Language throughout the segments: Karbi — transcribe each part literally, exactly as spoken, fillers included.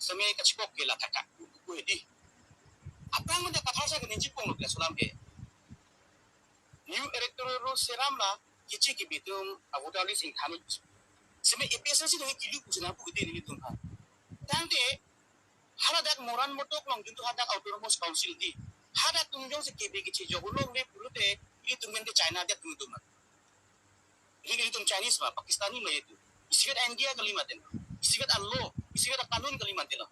Seme kachikok ke la thakthak ku hedi. Aphrang manja kathar sa ke ningjeponlo ke laso alam ke. New electoral rules seram la kichi kibi atum a voter list ingthan. Seme A P H L C atum kilu pusi nangpu hedi nelitum ha. Tangte haladak Moran Motok along juntu hadak autonomous council di, hadak atum jongsi kibi kichi jok ulong le pulote, ilitum pen ke China adet atum atum. Ilitum Chinese ma, Pakistani ma itum. Isivet India kali mati lo. Isivet a-law, isivet a-kanun kali mati lo.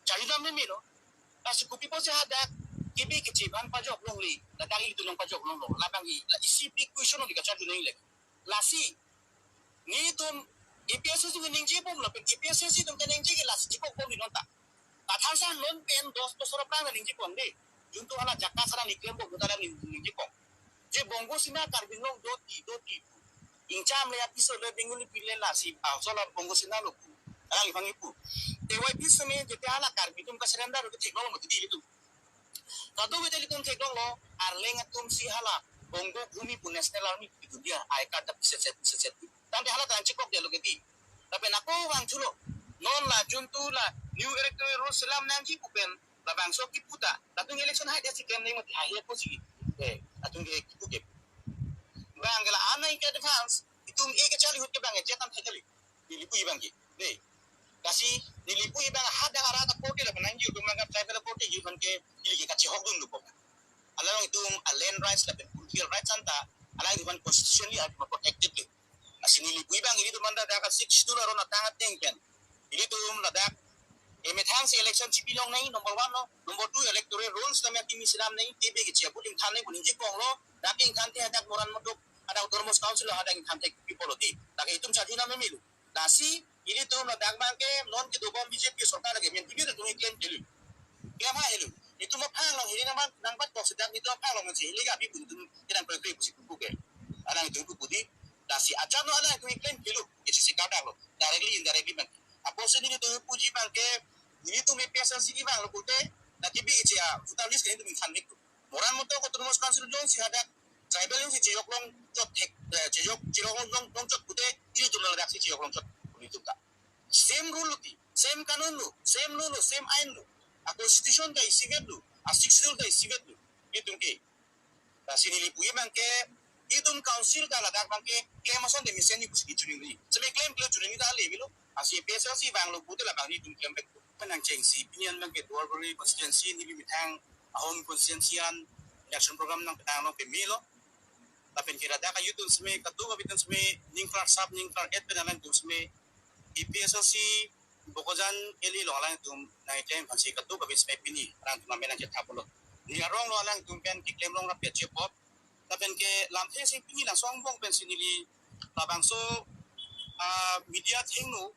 Charli dam meme lo. Lasi kopi pusi hadak kibi kichi aphan pajok longle, ladak ilitum nangpajok longlo. Labang i, la isi big question di kacharli nang le. Lasi nelitum A P H L C atum ke ningjepon lapen A P H L C atum ke ningje ke lasi chikokpon di non ta. Kathar sa non pen dos bosor aphrang ningjeponde. Juntu hala jaka sara niklem bok junta nang ningjepon. Je Bongo Sena Karbi Anglong do ti, do ti pu. Ingcham le apiso le Bengali pile lasi bangso la Bongo Sena lo pu. Alangliphan kipu. T Y P seme jete hala Karbi atum ka-surrender ke theklong mati di ilitum. Kadokave ta ilitum theklonglo, Arleng atum si hala Bongo Bhumi pu National Army pu dia, I card ta pisetset, pisetset. Tangte hala ta nangchikokdetlo ke di. Lapen ako vangthulo. Non la juntu la New Electoral Rules selam nangji pu pen, labangso kipu ta, latum election hai desi ken neng mati hai pusi. Eh, latum ke kipu ke. Bang ke la anai ke advance, itum e kacharli ahut ke bang e jetan thekali. Neli pu-i abang ke. Dei. Lasi neli pu-i abang hadak arat aporte lapen nangji atum abang tribal aporte ji aphan ke ili ke kachihokdun do pok. Along itum a-land rights lapen political rights anta, along itum constitutionally itum protected ke. Lasi neli pu-i abang ilitum anta dak Sixth Schedule aron atang ateng pen ilitum ladak emethang si election chipilong nangji number one lo, number two electoral rules tame kimi selam nangji, kibi kichi aphu ingthan nangji pu ningjepon lo, dak ingthanthe hadak Moran Motok, hadak Autonomous Council lo, hadak ingthanthe people lo di. Dak itum charju na meme lo. Lasi ilitum ladak abang ke non kedobom B J P sorkar lake men tubi atum claim kelu. Claim ha helu. Itum aphan long hili nangbat nangbat kok sedak itum aphan long si hili ga bi pun itum kedang kre kre pusi pupu ke. Alang itum pupu di. Lasi ajat lo alang itum claim kelu. Isi si kadak lo. Directly, indirectly abang. Apotsi nelitum puji abang ke, nelitum A P H L C abang lo pulote, na kibi kichi a voter list ke nelitum ingthan vek. Moran Motok Autonomous Council jongsi hadak tribal jongsi chejok longchot thek, eh, chejok, chejok long, long, longchot pulote, ilitum ladak si chejok longchot pu ilitum ta. Same rule lo di, same kanun lo, same law lo, same ain lo. A-constitution ta isivet lo, a-Sixth Schedule ta isivet lo. Ilitum ke. Lasi neli pu-i abang ke, itum council ta ladak abang ke, claim ason de mesen ni pusi chuningri. Seme claim claim chuningri ta ale milo. Lasi A P H L C abang lo pulote labang nelitum claim vek. Pen nangchengsi pini an abang ke Duarbagori constituency neli methang a-home constituency an election program nangpetang long peme lo. Lapen ke ladak a-youth atum seme, kadokave atum seme, ningklar sap, ningklar et pen alangtum seme, A P H L C Bokajan L A along alangtum nangklem aphansi kadokave seme pini alangtum amen nangchethap lo. Neli arong lo alangtum pen keklem long rapet chepop. Lapen ke lamthe si pini langsong angbong pensi neli labangso, ah, media athengno